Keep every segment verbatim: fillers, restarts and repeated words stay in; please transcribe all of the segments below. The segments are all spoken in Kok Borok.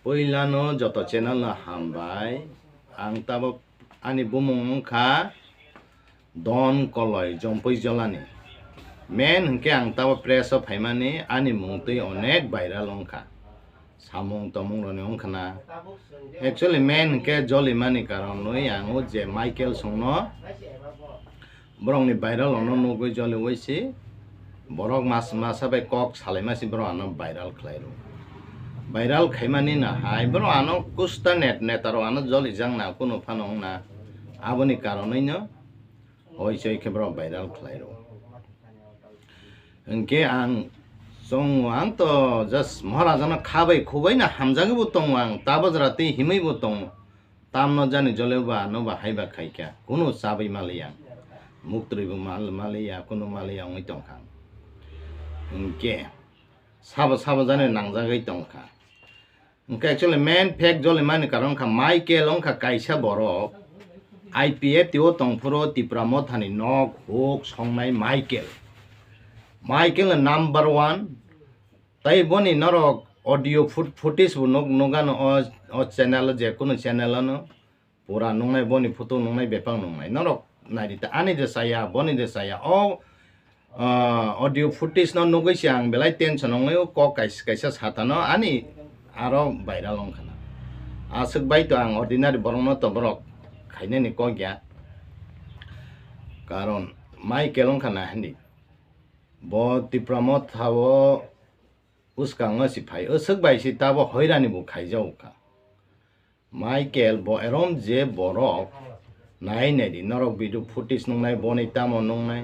Puilano joto channel no hambai. Ang tabuk ani bumung wngkha Don Koloi Jompui Jolani. Main hwnkhe ang tabuk press o phaimani ani mung twi onek viral wngkha. Samung tomung roni wngkha na. Actually main hwnkhe jolimani karon nwi ang o je Michael songno borokni viral ono nugwi joliwi si borok mas-, masa bai kok salaima si borok ano viral khlai rw. Viral khaimani no hai borok ano kusta net, neta rok ano jolijak na kunu phano wng na. Aboni karonwi no hoi choi khe borok viral khlai rw. Hwnkhe ang chongo, ang to just Maharaja no kha bai khu bai no hamjagwi bo tongo, ang tabajra tei himwi bo tongo. Tamno jani jole ba ano ba hai ba khaikha, kunu chabai maliya, muktwi bo mal-, maliya, kunu maliya wngwi tongkha. Hwnkhe sabo sabo jani nangjagwi tongkha. Hwnkhe actually main fact jolimani karon wngkha Michael wngkha kaisa borok I P F T o tongphuru Tipra Mothani nok huk songnai Michael. Michael no number one. Tai boni norok audio foot-, footage bo nuk-, nukgano o, o channel o, je kunu channel ano pura nungnai, boni photo nungnai, bebak nungnai. Norok naidi ta, ani de saya, boni de saya. O, ah, audio footage no nugwi se ang belai tension wngnai, o kok kaisa, kaisa satano ani aro viral wngkha na. Aswk bai to ang ordinary borok no to borok khainani kok ya. Karon Michael wngkha na hindi. Bo Tipra Motha o bwskango si phai, aswk bai si tabo hoirani bo khaijago kha. Michael bo erom je borok nai nai di, norok video footage nungnai, boni tamo nungnai,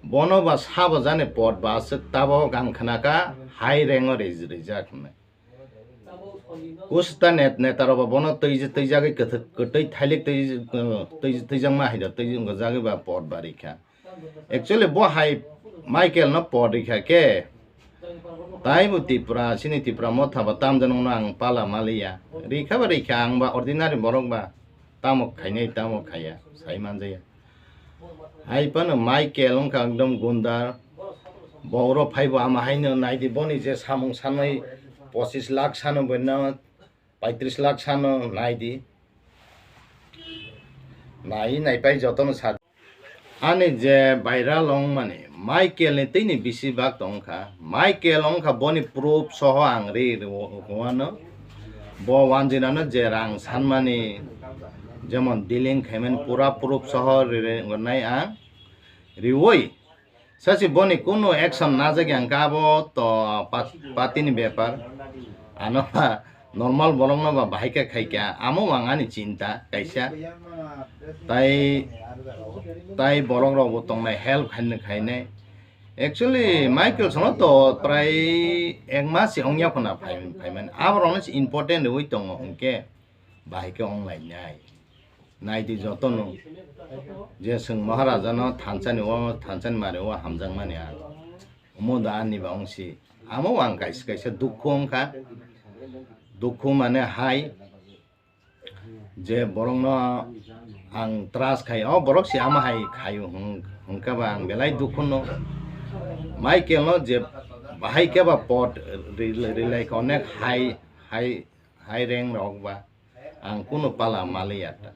bono ba sabo jani pot ba aswk tabo ang khna kha high rank o ri-, rijak hinwi. Kusta net-, neta rok ba bono twi-, twijagwi kwthw-, kwtwi thailik twi-, twi-, twijakma hai do, twi-, twijagwi ba pot ba rikha. Actually bo hai Michael no pot rikha khe, taibo Tipra, chini Tipra Motha ba tamjani no ang pala maliya. Rikha ba rikha, ang ba ordinary borok ba tamo khainai tamo khaiya, sai manjaya. Hai phano Michael wngkha ekdom gundar. Bo oro phaibo ama haino naidi, boni je samung sanwi pochis lakh sano boino paitris lakh sano naidi. Nai nai pai jotono sa. Ani je viral wngmani Michael ni twi ni bisi bak tongkha. Michael wngkha boni proof soho ang ri rwano. Bo wanjinano je rang sanmani jemon dealing khaimani pura proof soho ri rwnai ang. Riwi Sachi boni kunu action najak yang kha, abo to pat-, party ni bepar. Ano ba normal borok no ba bahai khe khai kha, amo ang ani chinta kaisa. Tai, tai borok rok bo tongnai help khainai khainai. Actually Michael sono to prai ek mas se ongya khuna phai, phaimani. Abo rok no se important riwi tongo hwnkhe bahai khe onglainai. Naidi jotono je chwng Maharaja no thansa ni o thansa ni mari o hamjakmani ang. Omo da ani ba wngsi. Amo ang kaisa kaisa dukhu wngkha. Dukhu mane hai je borok no ang trust khai, o borok si ama hai khaio hwn-, hwnkhe ba ang belai dukhu no. Michael no je bahai khe ba pot ri-, ri-, rilai kha onek hai, hai, hai rank rok ba. Ang kunu pala maliya ta.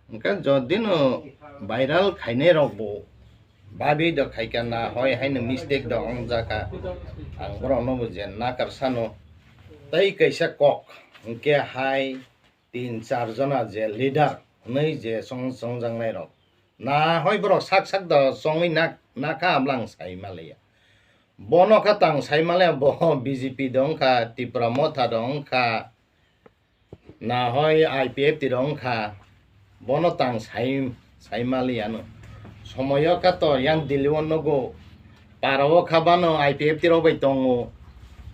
Hwnkhe jodi no viral khainai rok bo babi do khaikha na hoi haino mistake do wngjak kha. Ang borok no bo je nakar sano. Tai kaisa kok hwnkhe hai tin char jona je leader hwnwi je chong-, chongjaknai rok. Na hoi borok sak sak do chongwi nak-, nakha ablang sai maliya. Bono kha tang sai maliya, bo B J P do wngkha, Tipra Motha do wngkha. Na hoi I P F T rok wngkha, bono tang sai, sai maliya no. Somoyo kha to yang Delhi o nugo, para o kha bano I P F T rok bai tongo.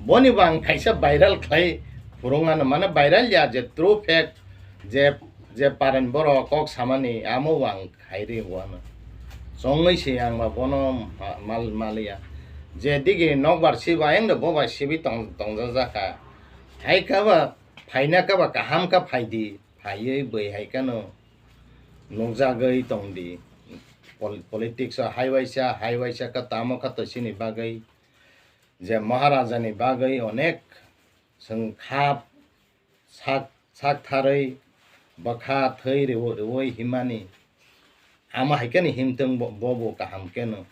Boni bo ang kaisa viral khlai phurung ano, mane viral ya je true fact je, je paren borok kok samani amo bo ang khairi huano. Chongwi se ang ba bono ma-, mal-, maliya. Je digi nokbar siba ayang do bo bai sibi tong-, tongjak jakha. Hai kha ba Phaina kha ba kaham kha phaidi, phaiwi bwihai kheno nukjagwi tongdi. Pol-, politics o hai waisa, hai waisa kha tamo kha to chini bagwi je Maharaja ni bagwi onek chwng kha sak sak tharwi bwkha thwi riwi riwi himmani. Ama hai kheno himthwng bo, bo bo kaham kheno.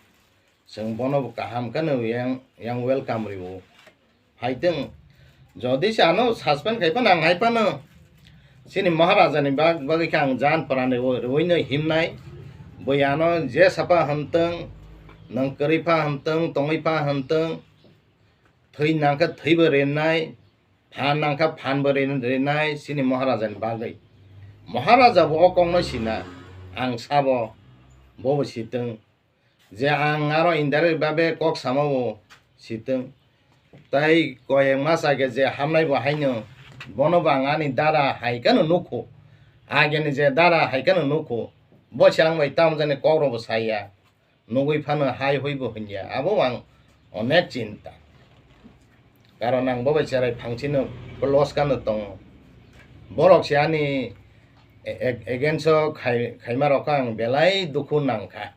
Chwng bono bo kaham kheno yang, yang welcome riwo. Phaitwng, jodi se ano suspend khai phano ang hai phano. Chini Maharajani bag, bagwi khe ang jan pran riwi, riwino himnai. Bui ano je sapa himthwng, nwng kwrwi pha himthwng, tongwi pha himthwng, thwi nangkhe thwibo rinai, phan nangkha phanbo rin-, rinai chini Maharajani bagwi. Maharaja bo o kokno sina, ang sabo, bobo sitwng. Je ang aro indirect babe kok samao sitwng. Tai koyek mas age je hamnai bo haino, bono bo ang ani dara hai kheno nukho. Ageni je dara hai kheno nukho. Bo se ang bai tamo jani kok rokbo saya. Nugwi phano hai hui bo hinya. Abo ang onek chinta. Karon ang bo bai cherai phangchino close kano tongo. Borok se ani e-, e-, against o khai, khaima rok ang belai dukhu nangkha.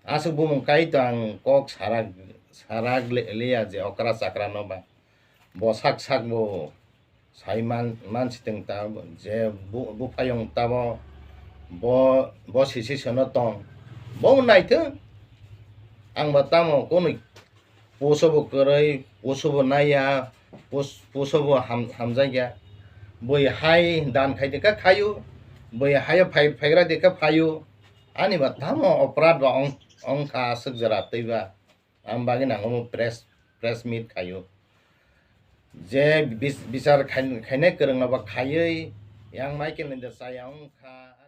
Aswk bumung kai to ang kok sarak, sarak le-, liya je okra chakra no ba. Bo sak sak bo sai man, man sitwng ta je bu, buphayung tabo bo, bo sisi sono tong. Bo naithwng ang ba tamo kunu puso bo kwrwi, puso bo naiya, pus-, puso bo ham, hamjakya. Bui hai dan khai de kha khayu, bui hayo phai, phaigra de kha phayu. Ani ba tamo oprad ba ong, ongkha aswk jora twi ba. Ang bagwi nang omo press, press meet khayu. Je bis-, bichar khai-, khainai kwrwngno ba khaiwi yang Michael ni de chaya wngkha.